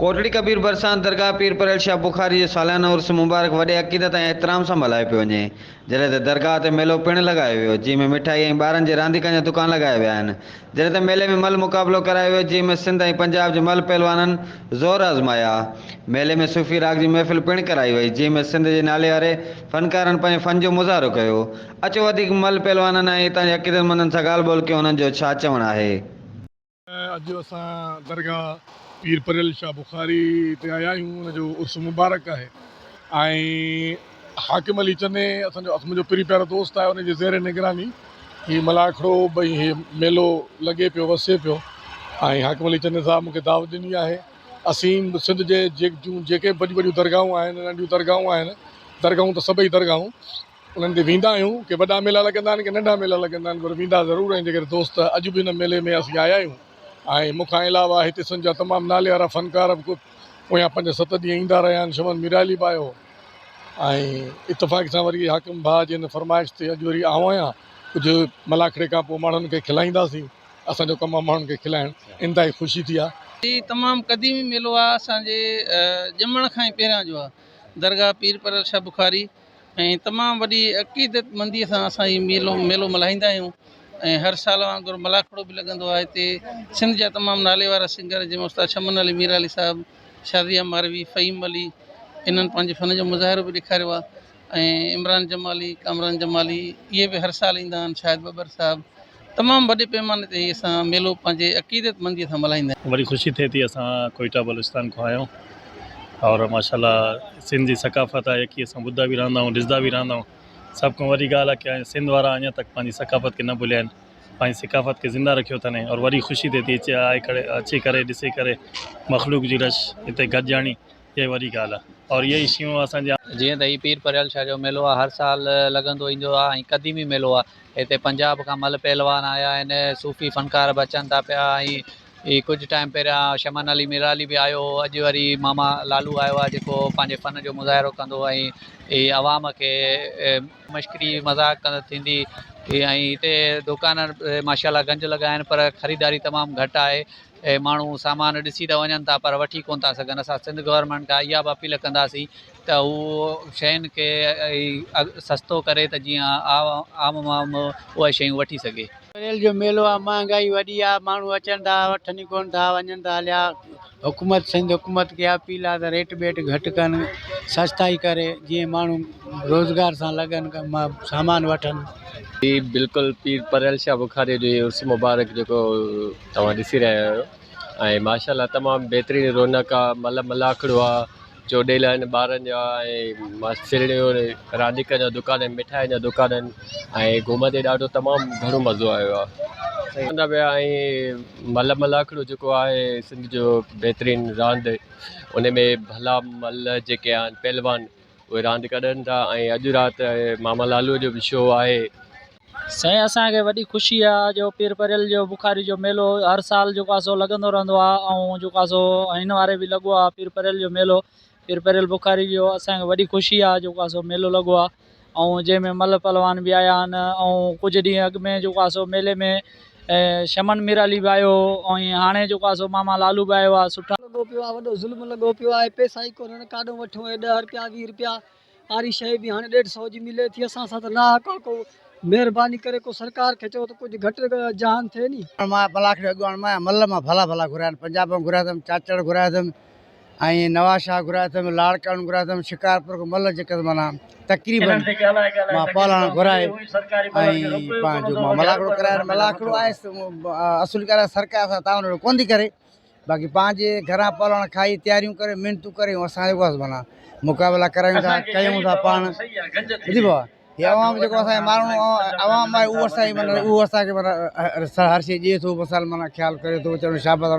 ڪوٽڙي ڪبير ڀرسان درگاهه پير پريل شاهه بخاري جو ساليانو عرس مبارڪ وڏي عقيدت ۽ احترام سان ملهايو پيو وڃي، جڏهن ته درگاهه تي ميلو پڻ لڳايو ويو، جنهن ۾ مٺائي ۽ ٻارن جي رانديڪن جا دڪان لڳايا ويا آهن، جڏهن ته ميلي ۾ ملهه مقابلو ڪرايو ويو، جنهن ۾ سنڌ ۽ پنجاب جي ملهه پهلوانن زور آزمايا. ميلي ۾ صوفي راڳ جي محفل پڻ ڪرائي وئي، جنهن ۾ سنڌ جي ناليواري فنڪارن پنهنجي فن جو مظاهرو ڪيو. اچو وڌيڪ ملهه پهلوانن ۽ اتان جي عقيدتمندن سان ڳالهه ٻولهه ڪيون انهن جو ڇا چوڻ آهي. اڄ اسان درگاهه پير پريل شاهه بخاري تي آيا آهيون ان جو عرس مبارڪ آهي ۽ حاڪم علي چني اسان جو منهنجو پرين پيارو دوست آهي ان جي زير نگراني هي ملاکڙو ڀئي هي ميلو لڳي پيو وسي پيو ۽ حاڪم علي چني صاحب مونکي دعوت ڏني آهي اسين سنڌ جي جون جيڪي به وڏيون وڏيون درگاهون آهن ننڍيون درگاهون آهن درگاهون ته سڀئي درگاهون انهن تي ويندا آهيون ڪي وڏا ميلا لڳندا آهن ڪي ننڍا ميلا لڳندا آهن پر ويندا ضرور آهيون جيڪڏهن دوست اڄ به هن ميلي ۾ اسين آيا آهيون ۽ مون کان علاوه هتي سنڌ جا تمام ناليوارا فنڪار به پويان پنج ست ڏينهن ايندا رهيا آهن شمن ميرالي به آيو هو ۽ اتفاق سان وري حاڪم ڀاء جي هن فرمائش تي اڄ وري آئون آهيان ڪجهه ملاکڙي کان پوء ماڻهن کي کلائينداسين اسان جو ڪم آهي ماڻهن کي کلائڻ انتهائي خوشي ٿي آهي. هي تمام قديمي ميلو آهي اسان جي ڄمڻ کان ئي پهريان جو آهي درگاهه پير پريل شاهه بخاري ۽ تمام وڏي عقيدت منديء سان اسان هي ميلو ميلو ملهائيندا آهيون ۽ هر سال وانگر ملاکڙو به لڳندو آهي هتي سنڌ جا تمام نالي وارا سنگر جنهن ۾ استاد شمن علي ميرالي صاحب شازيه ماروي فهيم علي انهن پنهنجي فن جو مظاهرو به ڏيکاريو آهي ۽ عمران جمالي ڪامران جمالي اهي به هر سال ايندا آهن شاهد ٻٻر صاحب تمام وڏي پيماني تي هي اسان ميلو پنهنجي عقيدت منديء سان ملهائيندا آهيون. وڏي خوشي ٿئي ٿي اسان ڪوئيٽا بلوچستان کان آيا آهيون اور ماشاءالله سنڌ جي ثقافت آهي يڪي اسان ٻڌدا به رهندا آهيون ڏسدا به رهندا آهيون سڀ کان وڏي ڳالهه آهي ڪي سنڌ وارا اڃا تڪ پنهنجي ثقافت کي نه ڀليا آهن پنهنجي ثقافت کي زنده رکيو اٿن اور وڏي خوشي ٿئي ٿي اچي آئي ڪري اچي ڪري ڏسي ڪري مخلوق جي رش هتي گڏجاڻي اها وڏي ڳالهه آهي اور اهي ئي شيون اسان جي. جيئن ته هي پير پريل شاهه جو ميلو آهي هر سال لڳندو ايندو آهي ۽ قديمي ميلو آهي هتي پنجاب کان ملهه پهلوان آيا آهن صوفي فنڪار به اچن ٿا پيا ۽ هي ڪجهه ٽائيم پهريان شمن علي ميرالي به آيو هو اڄ وري ماما لالو آيو آهي جيڪو پنهنجي فن جو مظاهرو ڪندو ۽ هي عوام کي مشڪري مذاق ٿيندي ۽ هتي دڪان ماشاء الله گنج لڳا آهن پر خريداري تمام گهٽ آهي ۽ ماڻهو سامان ڏسي ته وڃن ٿا پر وٺي ڪونه ٿا سگهن اسان سنڌ گورنمينٽ کان اها به اپيل ڪنداسين ته هو شين کي سستو ڪري ته جيئن عام ماڻهو اهي شيون وٺي سگهي. اپريل جو ميلو آ مهانگائي وڏي آ ماڻهو اچن ٿا وٺن ئي ڪون ٿا وڃن ٿا هليا حڪومت سنڌ حڪومت کي اپيل آ ته ريٽ ٻيٽ گهٽ ڪن سستائي ڪري جيئن ماڻهو روزگار سان لڳن سامان وٺن. هي بلڪل پير پريل شاهه بخاري جو هي عرس مبارڪ جيڪو توهان ڏسي رهيا آهيو ۽ ماشاء الله تمام بهترين رونق آ مل ملاکڙو آ چوڏيل آهن ٻارن جا ۽ سرڻيون رانديڪن جا دڪان آهن مٺاين جا دڪان آهن ۽ گهمندي ڏاڍو تمام گهڻو مزو آيو آ چوندا پيا ۽ مل ملاکڙو جيڪو آهي سنڌ جو بهترين راند ان ۾ ڀلا مل جيڪي آهن پهلوان اهي راند ڪڍن ٿا ۽ اڄ رات ماما لالو جو به شو آهي. سائين اسان کي وڏي خوشي آ جو پير پريل جو بخاري جو ميلو هر سال جيڪو آ سو لڳندو رهندو آ ۽ جيڪو آ سو هن واري به لڳو آ پير پريل جو ميلو پير پريل بخاري جو اسان کي وڏي خوشي آ جيڪو آ سو ميلو لڳو آ ۽ جنهن ۾ ملهه پهلوان به آيا آهن ۽ ڪجهه ڏينهن اڳ ۾ جيڪو آ سو ميلي ۾ شمن ميرالي به آيو هو ۽ هاڻي جيڪو آ سو ماما لالو به آيو آ سٺا لڳو پيو آ وڏو ظلم لڳو پيو آهي پئسا ئي ڪونهن ڪاڏو وٺون اهي ڏهه رپيا 20 رپيا واري شيء به هاڻي ڏيڍ سئو جي ملي ٿي اسان سان ته ناحق آ ڪو مهرباني ڪري ڪو سرڪار کي چئو ته ڪجهه گهٽ جهان ٿئي ني. مان ملاکڙي اڳواڻ مان مل مان ڀلا ڀلا گهرايا آهن پنجاب مان گهرايا اٿم چاچڙ گهرايا اٿم ۽ نواز شاهه گهرايا اٿم لاڙڪاڻو گهرايا اٿم شڪارپور کان مل جيڪي معنيٰ تقريبن مان پهلواڻ گهرائي ۽ پنهنجو مان ملاکڙو ڪرايو ملاکڙو آهي اصل ڳالهه آهي سرڪار سان تعاون اهڙو ڪونه ٿي ڪري باقي پنهنجي گهران پهلواڻ کائي تياريون ڪري محنتون ڪري اسان جيڪو آهي معنيٰ مقابلا ڪرايون ٿا ڪيون ٿا پاڻ ٻڌي بابا هي عوام جيڪو اسان کي مارڻو عوام آهي اهو اسان کي معنيٰ اهو اسان کي معنيٰ هر شيء ڏئي ٿو مثال معنيٰ خيال ڪري ٿو چوي شابس.